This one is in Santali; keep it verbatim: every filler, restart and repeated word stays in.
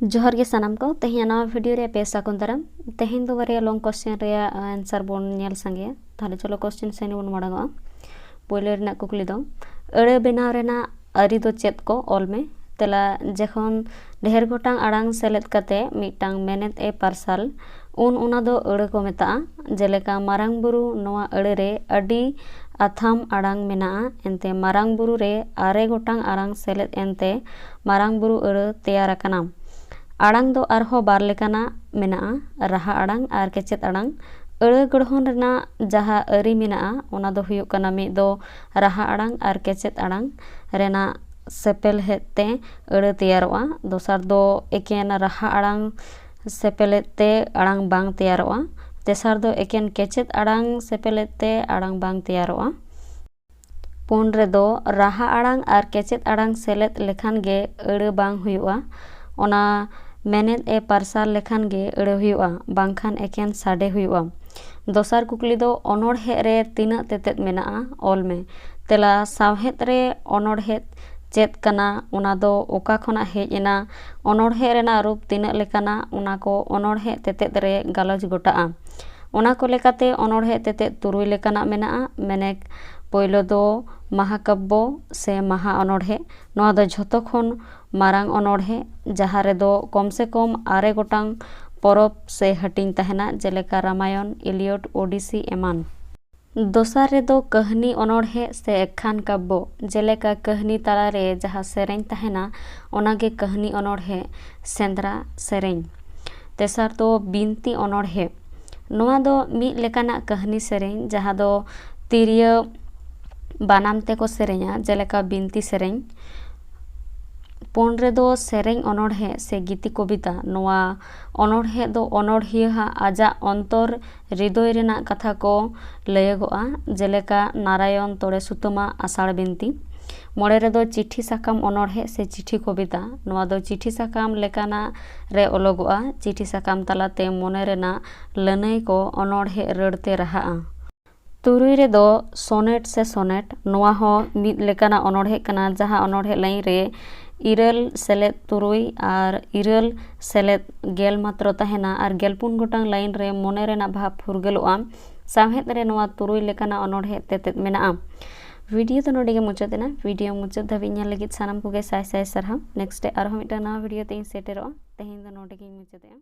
ᱡᱚᱦᱟᱨ ᱜᱮ ᱥᱟᱱᱟᱢ ᱠᱚ᱾ ᱛᱮᱦᱮᱧᱟᱜ ᱱᱟᱣᱟ ᱵᱷᱤᱰᱤᱭᱳ ᱨᱮ ᱟᱯᱮ ᱥᱟᱹᱜᱩᱱ ᱫᱟᱨᱟᱢ᱾ ᱛᱮᱦᱮᱧ ᱫᱚ ᱵᱟᱨᱭᱟ ᱞᱚᱝ ᱠᱚᱥᱪᱮᱱ ᱨᱮᱭᱟᱜ ᱟᱱᱥᱟᱨ ᱵᱚᱱ ᱧᱮᱞ ᱥᱟᱸᱜᱮᱭᱟ᱾ ᱛᱟᱦᱞᱮ ᱪᱚᱞᱚ ᱠᱚᱥᱪᱮᱱ ᱥᱮᱱ ᱵᱚᱱ ᱢᱟᱲᱟᱝᱚᱜᱼᱟ᱾ ᱯᱳᱭᱞᱳ ᱨᱮᱱᱟᱜ ᱠᱩᱠᱞᱤ ᱫᱚ, ᱟᱹᱲᱟᱹ ᱵᱮᱱᱟᱣ ᱨᱮᱱᱟᱜ ᱟᱹᱨᱤ ᱫᱚ ᱪᱮᱫ ᱠᱚ? ᱚᱞ ᱢᱮ᱾ ᱛᱮᱞᱟ, ᱡᱚᱠᱷᱚᱱ ᱰᱷᱮᱨ ᱜᱚᱴᱟᱝ ᱟᱲᱟᱝ ᱥᱮᱞᱮᱫ ᱠᱟᱛᱮ ᱢᱤᱫᱴᱟᱝ ᱢᱮᱱᱮᱛ ᱮ ᱯᱟᱨᱥᱟᱞ, ᱩᱱ ᱚᱱᱟ ᱫᱚ ᱟᱹᱲᱟᱹ ᱠᱚ ᱢᱮᱛᱟᱜᱼᱟ᱾ ᱡᱮᱞᱮᱠᱟ, ᱢᱟᱨᱟᱝ ᱵᱩᱨᱩ ᱱᱚᱣᱟ ᱟᱹᱲᱟᱹ ᱨᱮ ᱟᱹᱰᱤ ᱟᱛᱷᱟᱢ ᱟᱲᱟᱝ ᱢᱮᱱᱟᱜᱼᱟ, ᱮᱱᱛᱮ ᱢᱟᱨᱟᱝ ᱵᱩᱨᱩ ᱨᱮ ᱟᱨᱮ ᱜᱚᱴᱟᱝ ᱟᱲᱟᱝ ᱥᱮᱞᱮᱫ ᱮᱱᱛᱮ ᱢᱟᱨᱟᱝ ᱵᱩᱨᱩ ᱟᱹᱲᱟᱹ ᱛᱮᱭᱟᱨ ᱟᱠᱟᱱᱟ᱾ ᱟᱲᱟᱝ ᱫᱚ ᱟᱨᱦᱚᱸ ᱵᱟᱨ ᱞᱮᱠᱟᱱᱟᱜ ᱢᱮᱱᱟᱜᱼᱟ, ᱨᱟᱦᱟ ᱟᱲᱟᱝ ᱟᱨ ᱠᱮᱪᱮᱫ ᱟᱲᱟᱝ᱾ ᱟᱹᱲᱟᱹ ᱜᱚᱲᱦᱚᱱ ᱨᱮᱱᱟᱜ ᱡᱟᱦᱟᱸ ᱟᱹᱨᱤ ᱢᱮᱱᱟᱜᱼᱟ, ᱚᱱᱟ ᱫᱚ ᱦᱩᱭᱩᱜ ᱠᱟᱱᱟ, ᱢᱤᱫ ᱫᱚ ᱨᱟᱦᱟ ᱟᱲᱟᱝ ᱟᱨ ᱠᱮᱪᱮᱫ ᱟᱲᱟᱝ ᱨᱮᱱᱟᱜ ᱥᱮᱯᱮᱞᱦᱮᱫ ᱛᱮ ᱟᱹᱲᱟᱹ ᱛᱮᱭᱟᱨᱚᱜᱼᱟ᱾ ᱫᱚᱥᱟᱨ ᱫᱚ ᱮᱠᱮᱱ ᱨᱟᱦᱟ ᱟᱲᱟᱝ ᱥᱮᱯᱮᱞᱮᱫ ᱛᱮ ᱟᱲᱟᱝ ᱵᱟᱝ ᱛᱮᱭᱟᱨᱚᱜᱼᱟ᱾ ᱛᱮᱥᱟᱨ ᱫᱚ ᱮᱠᱮᱱ ᱠᱮᱪᱮᱫ ᱟᱲᱟᱝ ᱥᱮᱯᱮᱞᱮᱫ ᱛᱮ ᱟᱲᱟᱝ ᱵᱟᱝ ᱛᱮᱭᱟᱨᱚᱜᱼᱟ᱾ ᱯᱩᱱ ᱨᱮᱫᱚ ᱨᱟᱦᱟ ᱟᱲᱟᱝ ᱟᱨ ᱠᱮᱪᱮᱫ ᱟᱲᱟᱝ ᱥᱮᱞᱮᱫ ᱞᱮᱠᱷᱟᱱ ᱜᱮ ᱟᱹᱲᱟᱹ ᱵᱟᱝ ᱦᱩᱭᱩᱜᱼᱟ᱾ ᱚᱱᱟ ᱢᱮᱱᱮᱛ ᱮ ᱯᱟᱨᱥᱟᱞ ᱞᱮᱠᱷᱟᱱ ᱜᱮ ᱟᱹᱲᱟᱹ ᱦᱩᱭᱩᱜᱼᱟ, ᱵᱟᱝᱠᱷᱟᱱ ᱮᱠᱮᱱ ᱥᱟᱰᱮ ᱦᱩᱭᱩᱜᱼᱟ᱾ ᱫᱚᱥᱟᱨ ᱠᱩᱠᱞᱤ ᱫᱚ, ᱚᱱᱚᱬᱦᱮ ᱨᱮ ᱛᱤᱱᱟᱹᱜ ᱛᱮᱛᱮᱫ ᱢᱮᱱᱟᱜᱼᱟ? ᱚᱞ ᱢᱮ᱾ ᱛᱮᱞᱟ, ᱥᱟᱶᱦᱮᱫ ᱨᱮ ᱚᱱᱚᱬᱦᱮ ᱪᱮᱫ ᱠᱟᱱᱟ? ᱚᱱᱟ ᱫᱚ ᱚᱠᱟ ᱠᱷᱚᱱᱟᱜ ᱦᱮᱡ ᱮᱱᱟ? ᱚᱱᱚᱬᱦᱮ ᱨᱮᱱᱟᱜ ᱨᱩᱯ ᱛᱤᱱᱟᱹᱜ ᱞᱮᱠᱟᱱᱟ? ᱚᱱᱟ ᱠᱚ ᱚᱱᱚᱬᱦᱮ ᱛᱮᱛᱮᱫ ᱨᱮ ᱜᱟᱞᱚᱪ ᱜᱚᱴᱟᱜᱼᱟ᱾ ᱚᱱᱟ ᱠᱚ ᱞᱮᱠᱟᱛᱮ ᱚᱱᱚᱬᱦᱮ ᱛᱮᱛᱮᱫ ᱛᱩᱨᱩᱭ ᱞᱮᱠᱟᱱᱟᱜ ᱢᱮᱱᱟᱜᱼᱟ᱾ ᱢᱮᱱᱮᱠ, ᱯᱳᱭᱞᱳ ᱫᱚ ᱢᱟᱦᱟᱠᱟᱵᱽᱵᱚ ᱥᱮ ᱢᱟᱦᱟ ᱚᱱᱚᱬᱦᱮ᱾ ᱱᱚᱣᱟ ᱫᱚ ᱡᱷᱚᱛᱚ ᱠᱷᱚᱱ ᱢᱟᱨᱟᱝ ᱚᱱᱚᱬᱦᱮ, ᱡᱟᱦᱟᱸ ᱨᱮᱫᱚ ᱠᱚᱢ ᱥᱮ ᱠᱚᱢ ᱟᱨᱮ ᱜᱚᱴᱟᱝ ᱯᱚᱨᱚᱵᱽ ᱥᱮ ᱦᱟᱹᱴᱤᱧ ᱛᱟᱦᱮᱱᱟ, ᱡᱮᱞᱮᱠᱟ ᱨᱟᱢᱟᱭᱚᱱ, ᱤᱞᱤᱭᱚᱰ, ᱳᱰᱤᱥᱤ ᱮᱢᱟᱱ᱾ ᱫᱚᱥᱟᱨ ᱨᱮᱫᱚ ᱠᱟᱹᱦᱱᱤ ᱚᱱᱚᱬᱦᱮ ᱥᱮ ᱮᱠᱠᱷᱟᱱ ᱠᱟᱵᱽᱵᱚ, ᱡᱮᱞᱮᱠᱟ ᱠᱟᱹᱦᱱᱤ ᱛᱟᱞᱟᱨᱮ ᱡᱟᱦᱟᱸ ᱥᱮᱨᱮᱧ ᱛᱟᱦᱮᱱᱟ, ᱚᱱᱟᱜᱮ ᱠᱟᱹᱦᱱᱤ ᱚᱱᱚᱬᱦᱮ, ᱥᱮᱸᱫᱽᱨᱟ ᱥᱮᱨᱮᱧ᱾ ᱛᱮᱥᱟᱨ ᱫᱚ ᱵᱤᱱᱛᱤ ᱚᱱᱚᱬᱦᱮ᱾ ᱱᱚᱣᱟ ᱫᱚ ᱢᱤᱫ ᱞᱮᱠᱟᱱᱟᱜ ᱠᱟᱹᱦᱱᱤ ᱥᱮᱨᱮᱧ, ᱡᱟᱦᱟᱸ ᱫᱚ ᱛᱤᱨᱭᱳ ᱵᱟᱱᱟᱢ ᱛᱮᱠᱚ ᱥᱮᱨᱮᱧᱟ, ᱡᱮᱞᱮᱠᱟ ᱵᱤᱱᱛᱤ ᱥᱮᱨᱮᱧ᱾ ᱯᱩᱱ ᱨᱮᱫᱚ ᱥᱮᱨᱮᱧ ᱚᱱᱚᱬᱦᱮ ᱥᱮ ᱜᱤᱛᱤ ᱠᱚᱵᱤᱛᱟ᱾ ᱱᱚᱣᱟ ᱚᱱᱚᱬᱦᱮ ᱫᱚ ᱚᱱᱚᱬᱦᱤᱭᱟᱹᱣᱟᱜ ᱟᱡᱟᱜ ᱚᱱᱛᱚᱨ ᱦᱨᱤᱫᱚᱭ ᱨᱮᱱᱟᱜ ᱠᱟᱛᱷᱟ ᱠᱚ ᱞᱟᱹᱭᱟᱹᱜᱚᱜᱼᱟ, ᱡᱮᱞᱮᱠᱟ ᱱᱟᱨᱟᱭᱚᱱ ᱛᱚᱲᱮ ᱥᱩᱛᱟᱹᱢᱟᱜ ᱟᱥᱟᱲ ᱵᱤᱱᱛᱤ᱾ ᱢᱚᱬᱮ ᱨᱮᱫᱚ ᱪᱤᱴᱷᱤ ᱥᱟᱠᱟᱢ ᱚᱱᱚᱬᱦᱮ ᱥᱮ ᱪᱤᱴᱷᱤ ᱠᱚᱵᱤᱛᱟ᱾ ᱱᱚᱣᱟ ᱫᱚ ᱪᱤᱴᱷᱤ ᱥᱟᱠᱟᱢ ᱞᱮᱠᱟᱱᱟᱜ ᱨᱮ ᱚᱞᱚᱜᱚᱜᱼᱟ᱾ ᱪᱤᱴᱷᱤ ᱥᱟᱠᱟᱢ ᱛᱟᱞᱟᱛᱮ ᱢᱚᱱᱮ ᱨᱮᱱᱟᱜ ᱞᱟᱹᱱᱟᱹᱭ ᱠᱚ ᱚᱱᱚᱬᱦᱮ ᱨᱟᱹᱲ ᱛᱮ ᱨᱟᱦᱟᱜᱼᱟ᱾ ᱛᱩᱨᱩᱭ ᱨᱮᱫᱚ ᱥᱚᱱᱮᱴ ᱥᱮ ᱥᱚᱱᱮᱴ, ᱱᱚᱣᱟ ᱦᱚᱸ ᱢᱤᱫ ᱞᱮᱠᱟᱱᱟᱜ ᱚᱱᱚᱬᱦᱮ ᱠᱟᱱᱟ, ᱡᱟᱦᱟᱸ ᱚᱱᱚᱬᱦᱮ ᱞᱟᱭᱤᱱ ᱨᱮ ᱤᱨᱟᱹᱞ ᱥᱮᱞᱮᱫ ᱛᱩᱨᱩᱭ ᱟᱨ ᱤᱨᱟᱹᱞ ᱥᱮᱞᱮᱫ ᱜᱮᱞ ᱢᱟᱛᱨᱚ ᱛᱟᱦᱮᱱᱟ ᱟᱨ ᱜᱮᱞ ᱯᱩᱱ ᱜᱚᱴᱟᱝ ᱞᱟᱭᱤᱱ ᱨᱮ ᱢᱚᱱᱮ ᱨᱮᱱᱟᱜ ᱵᱷᱟᱵᱽ ᱯᱷᱩᱨᱜᱟᱹᱞᱚᱜᱼᱟ᱾ ᱥᱟᱶᱦᱮᱫ ᱨᱮ ᱱᱚᱣᱟ ᱛᱩᱨᱩᱭ ᱞᱮᱠᱟᱱᱟᱜ ᱚᱱᱚᱬᱦᱮ ᱛᱮᱛᱮᱫ ᱢᱮᱱᱟᱜᱼᱟ᱾ ᱵᱷᱤᱰᱤᱭᱳ ᱫᱚ ᱱᱚᱰᱮ ᱜᱮ ᱢᱩᱪᱟᱹᱫ ᱮᱱᱟ᱾ ᱵᱷᱤᱰᱤᱭᱳ ᱢᱩᱪᱟᱹᱫ ᱫᱷᱟᱹᱵᱤᱡ ᱧᱮᱞ ᱞᱟᱹᱜᱤᱫ ᱥᱟᱱᱟᱢ ᱠᱚᱜᱮ ᱥᱟᱭ ᱥᱟᱭ ᱥᱟᱨᱦᱟᱣ᱾ ᱱᱮᱠᱥᱴ ᱨᱮ ᱟᱨᱦᱚᱸ ᱢᱤᱫᱴᱟᱝ ᱱᱟᱣᱟ ᱵᱷᱤᱰᱤᱭᱳ ᱛᱮ ᱤᱧ ᱥᱮᱴᱮᱨᱚᱜᱼᱟ᱾ ᱛᱮᱦᱮᱧ ᱫᱚ ᱱᱚᱰᱮ ᱜᱮᱧ ᱢᱩᱪᱟᱹᱫᱮᱜᱼᱟ᱾